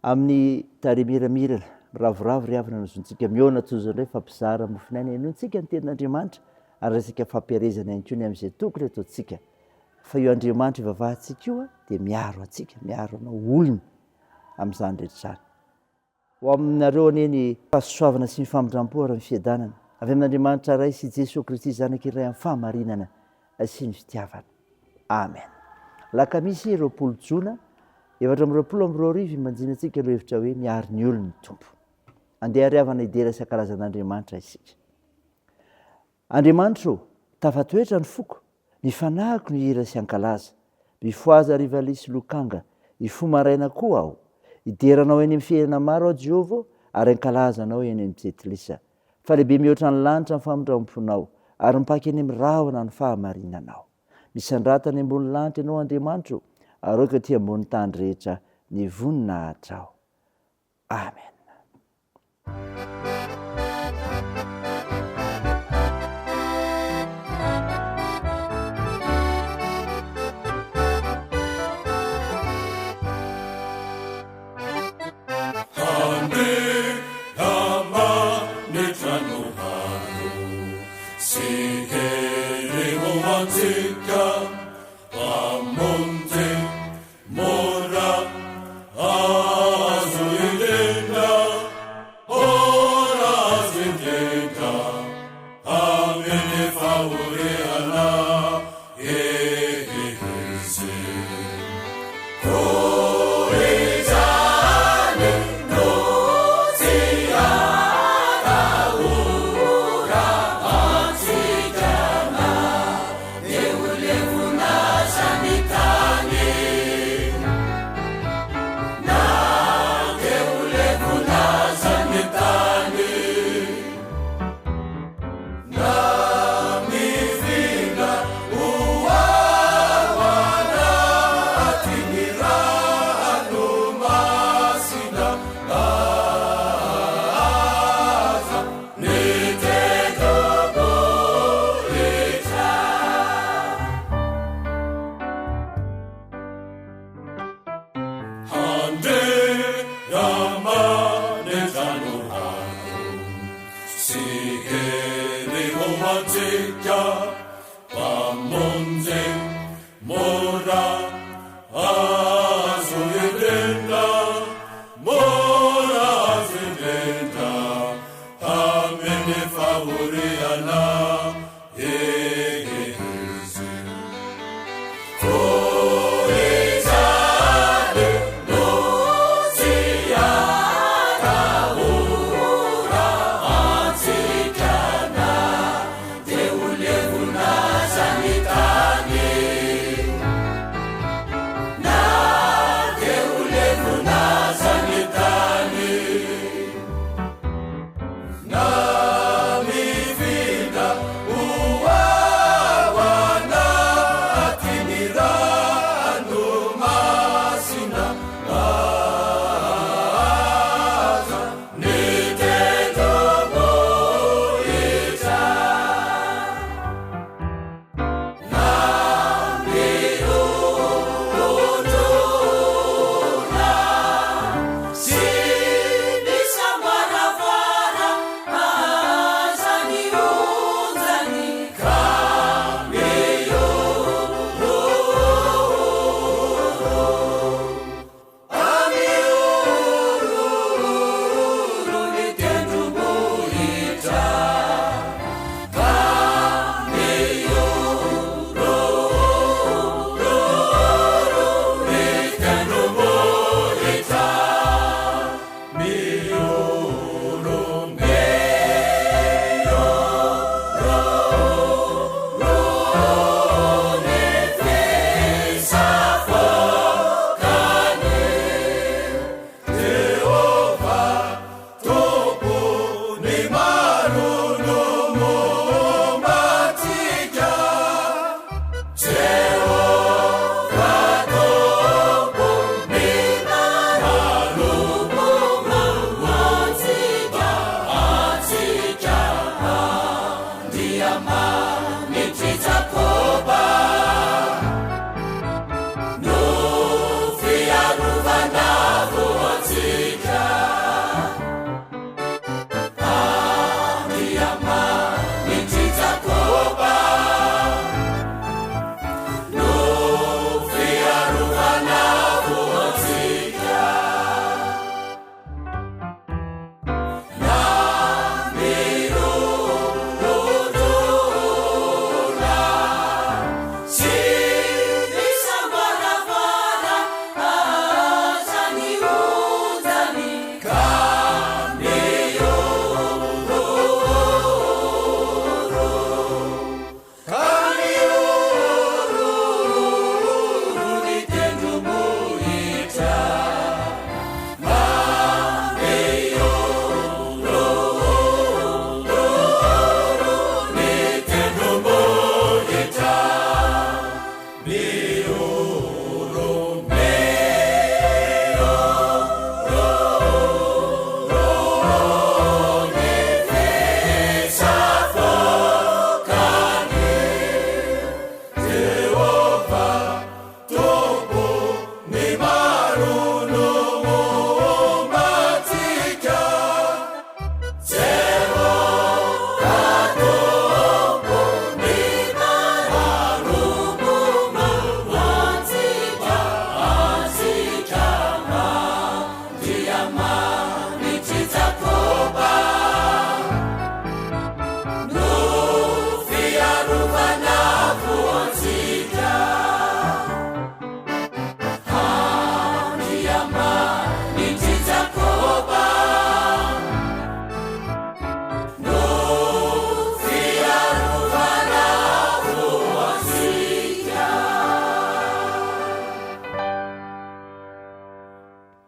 Amin'ny tarehy miramirana, miravoravo ry havana no zontsika mihaona toy izao indray fa mpizara mofon'aina henointsika ny tenin'Andriamanitra ary resaka fampiherezana ihany koa ny amin'izay tokony ataontsika fa io Andriamanitra ivavahantsika io dia miaro antsika, miaro anao olona amin'izany rehetra izany. Ho aminareo anie ny fahasoavana sy ny famindram-po ary ny fiadanana avy amin'Andriamanitra Ray sy Jesoa Kristy Zanaka iray amin'ny fahamarinana sy ny fitiavana. Amen. Alakamisy 20 jona 2024 imanjinantsika ireo hevitra hoe miaro ny olony ny Tompo. Andeha ary havana hidera sy hankalaza an'Andriamanitra isika. Andriamanitra ô, tafatoetra ny foko, ny fanahiko no hihira sy hankalaza. Mifohaza ry valiha sy lokanga, hifoha maraina koa aho. Hidera Anao eny amin'ny fiainana maro aho, Jehovah ô, ary hankalaza Anao eny amin'ny jentilisa. Fa lehibe mihoatra ny lanitra ny famindram-ponao, ary mipaka eny amin'ny rahona ny fahamarinanao. Misandrata any ambony lanitra Ianao, Andriamanitra ô, ary aoka ety ambony tany rehetra ny voninahitrao. Amen. Mora azo indrindra, mora azo indrindra, amin'ny fahoriana izy. Koa izany no tsy atahorantsika na dia ho levona aza ny tany. Na dia ho levona aza ny tany. Na mifindra ho ao anatin'ny ranomasina aza ny tendrombohitra. Handeha aman-drano sy hery ho antsika, Mpamonjy mora azo indrindra, mora azo indrindra amin'ny fahoriana izy. Koa izany no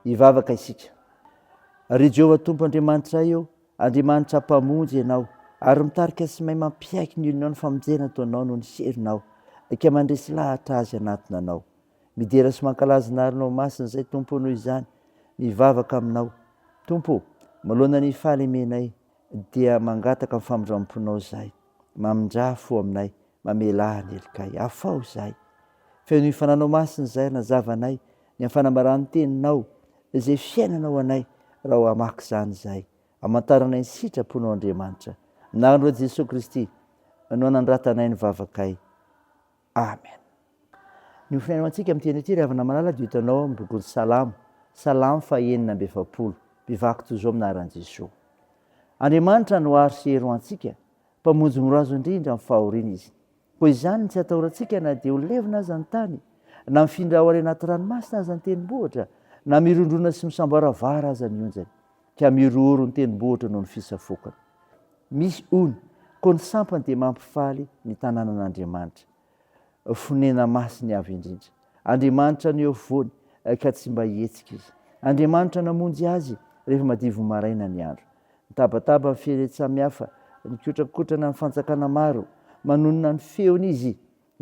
Hivavaka isika. Ry Jehovah Tompo Andriamanitray ô, Andriamanitra Mpamonjy Ianao, ary mitarika sy mahay mampiaiky ny olonao ny famonjena ataonao noho ny herinao, ka mandresy lahatra azy hanatona Anao. Midera sy mankalaza ny arinao masina izay Tompo noho izany, mivavaka Aminao. Tompo ô, manoloana ny fahalemenay, dia mangataka ny famindram-ponao izahay. Mamindrà fo aminay, mamelà ny helokay. Afaho izahay. Fenoy fananao masina izahay ary nazava anay ny amin'ny fanambaran'ny teninao izay fiainana ho anay raha ho hamaky izany izahay. Amantaranay ny sitraponao Andriamanitra. Anaranao Jesoa Kristy no anandratanay ny vavakay. Amen. Ny ho fiainana antsika amin'ny teny ity ry havana malala dia hitanao ao amin'ny bokin'ny Salamo, Salamo faha-46. Mpivaky toy izao amin'ny anaran'i Jesoa. Andriamanitra no aro sy hery ho antsika, Mpamonjy mora azo indrindra amin'ny fahoriana Izy. Koa izany no tsy atahorantsika na dia ho levona aza ny tany, na mifindra ao any anaty ranomasina aza ny tendrombohitra, na mirondrona sy misamboaravara aza ny onjany, ka mirohoro ny tendrombohitra noho ny fisafokany. Misy ony, koa ny sampany dia mampifaly ny tanànan'Andriamanitra. Fonena-masiny avo indrindra. Andriamanitra no eo afovoany, ka tsy mba hihetsika izy. Andriamanitra namonjy azy rehefa madivo maraina ny andro. Nitabataba ny firenen-tsamihafa, nikotrakotrana ny fanjakana maro, manonona ny feony izy,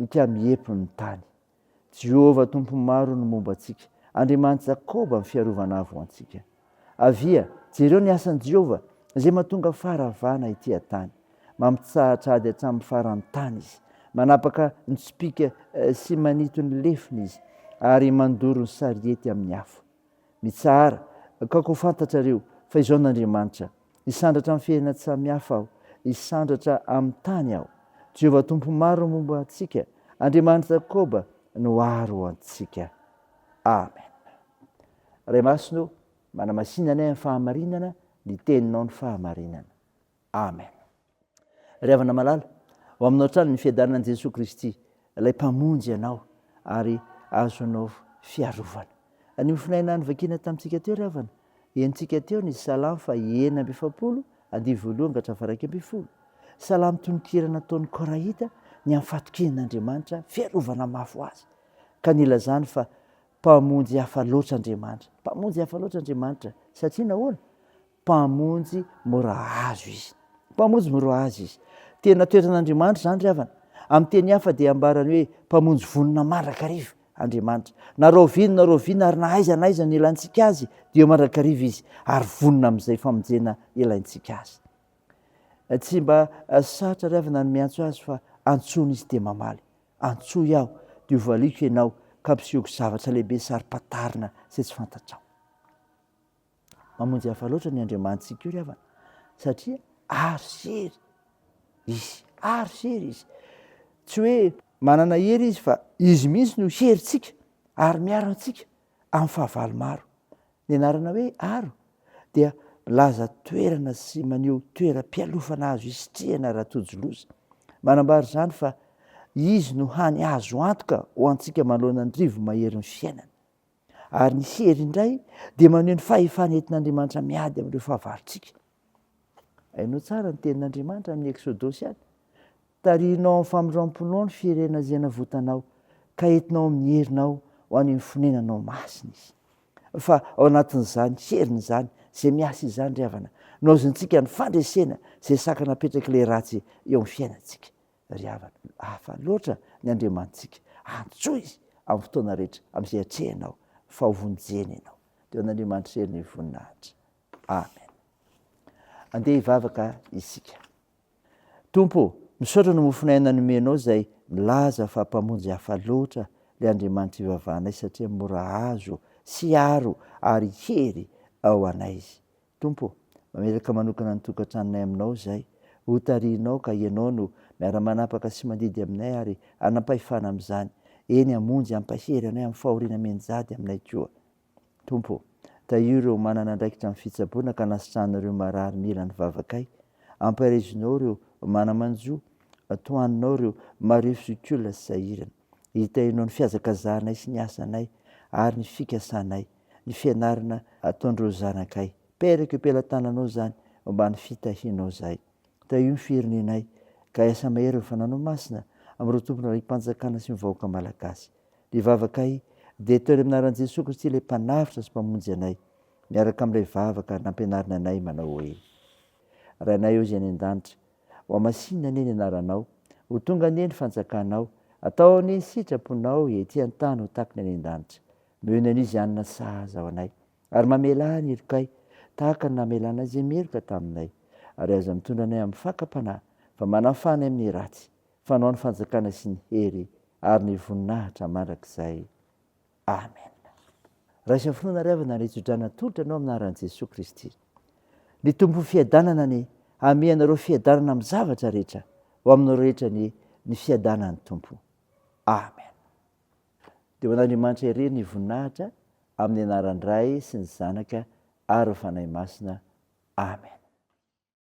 ka miepo ny tany. Jehovah Tompon'ny maro no momba antsika, Andriamanitr'i Jakoba ny fiarovana avo ho antsika. Avia, jereo ny asan'i Jehovah, izay mahatonga faharavana ety an-tany. Mampitsahatra ady hatramin'ny faran'ny tany izy. Manapaka ny tsipìka sy manito ny lefona izy, ary mandoro ny sariety amin'ny afo. Mitsahara, ka koa fantatrareo fa izao n'Andriamanitra, Hisandratra amin'ny fiainana tsy samy hafa aho, hisandratra amin'ny tany aho. Jehovah Tompo maro no momba antsika, Andriamanitr'i Jakoba no aro antsika. Amen. Ray Masina ô, manamasina anay amin'ny fahamarinana, ny teninao ny fahamarinana. Amen. Ry havana malala, ho aminao hatrany ny fiadanan'i Jesoa Kristy, ilay Mpamonjy anao ary azonao fiarovana. Ny mofonaina novakiana tamintsika teo ry havana, henontsika teo ny Salamo faha 46, andivo voalohany ka hatramin'ny faha 11. Salamo tononkira nataon'ny Korahita ny amin'ny fahatokian'Andriamanitra, fiarovana mafy ho azy, ka nilazany fa Mpamonjy hafa loatra Andriamanitra. Mpamonjy hafa loatra Andriamanitra, satria nahoana? Mpamonjy mora azo izy. Mpamonjy mora azo izy. Tena toetran'Andriamanitra izany ry havana. Amin'ny teny hafa dia ambarany hoe Mpamonjy vonona mandrakariva Andriamanitra. Na rahoviana na rahoviana ary na aiza na aiza no ilantsika azy dia eo mandrakariva izy ary vonona amin'izay famonjena ilaintsika azy. Tsy mba sarotra ry havana ny miantso azy fa antsoina izy dia mamaly. Antsoy aho dia hovaliako ianao ka ampisehoko zavatra lehibe saro-pantarina izay tsy fantatrao. Mamonjy hafa loatra ny Andriamanitsika io ry havana satria aro sy hery izy, aro sy hery izy. Tsy hoe manana hery izy fa izy mihitsy no herintsika ary miaro antsika amin'ny fahavalo maro. Ny anarana hoe aro dia milaza toerana sy maneho toeram-pialofana azo isitrihana raha tojo loza. Manambara izany fa izy no hany azo antoka ho antsika manoloana ny rivo-maherin'ny fiainana. Ary ny hery indray dia maneho ny fahefana entin'Andriamanitra miady amin'ireo fahavalontsika. Hainao tsara ny tenin'Andriamanitra amin'ny Eksodosy any. Tarihinao amin'ny famindram-ponao ny firenena izay navotanao, ka entinao amin'ny herinao ho any amin'ny fonenanao masina izy. Fa ao anatin'izany heriny izany, izay miasa izany ry havana, no azontsika ny fandresena izay sakana apetrak'ilay ratsy eo amin'ny fiainantsika. Ry havana, hafa loatra ny Andriamanitsika. Antsoy Izy amin'ny fotoana rehetra, amin'izay atrehinao, fa ho vonjeny ianao. Dia ho an'Andriamanitra irery ny voninahitra. Amen. Andeha hivavaka isika. Tompo ô, misaotra ny mofon'aina nomenao izay milaza fa Mpamonjy hafa loatra ilay Andriamanitra ivavahanay satria mora azo sy aro ary hery ao anay Izy. Tompo ô, mametraka manokana ny tokantranonay aminao izay, ho tarihinao ka Ianao no miara-manapaka sy mandidy aminay ary hanam-pahefana amin'izany, eny hamonjy hampahery anay amin'ny fahoriana mianjady aminay koa. Tompo ô, tahio ireo manana andraikitra amin'ny fitsaboana ka nasitrahana ireo marary mila ny vavakay, ampaherezinao ireo mana-manjo, tohaninao ireo marefo zokiolona sy sahirana. Hitahianao ny fihazakazahanay sy ny asanay ary ny fikasanay. ny fianarana ataon'ireo zanakay. Perako eo am-pelatananao izany mba ny fitahianao izahay. Tahio ny firenenay ka hiasa mahery ny Fananao Masina amin'ireo tompon'andraiki-panjakana sy ny vahoaka malagasy. Ny vavakay Dia toery amin'ny anaran'i Jesoa Kristy ilay Mpanavotra sy Mpamonjy anay, miaraka amin'ilay vavaka nampianarina anay manao hoe, Rainay ô izay any an-danitra, ho hamasinina anie ny anaranao, ho tonga anie ny fanjakanao, atao anie ny sitraponao ety an-tany ho tahaka ny any an-danitra. Omeo ny anio izay hanina sahaza ho anay, ary mamelà ny helokay, tahaka ny namelàna izay meloka taminay. Ary aza mitondra anay amin'ny fakam-panahy, fa manafaha anay amin'ny ratsy, Fanao ny fanjakana sy ny hery ary ny voninahitra mandrakizay. Amen. Raiso finoana ry havana ny tsodrano atolotra anao amin'ny anaran'i Jesoa Kristy. Ny Tompo fiadanana anie hamehy anareo fiadanana amin'ny zavatra rehetra. Ho aminareo rehetra anie ny fiadanan'ny Tompo. Amen. Dia ho an'Andriamanitra irery ny voninahitra amin'ny anaran'ny Ray sy ny Zanaka ary ny Fanahy Masina. Amen.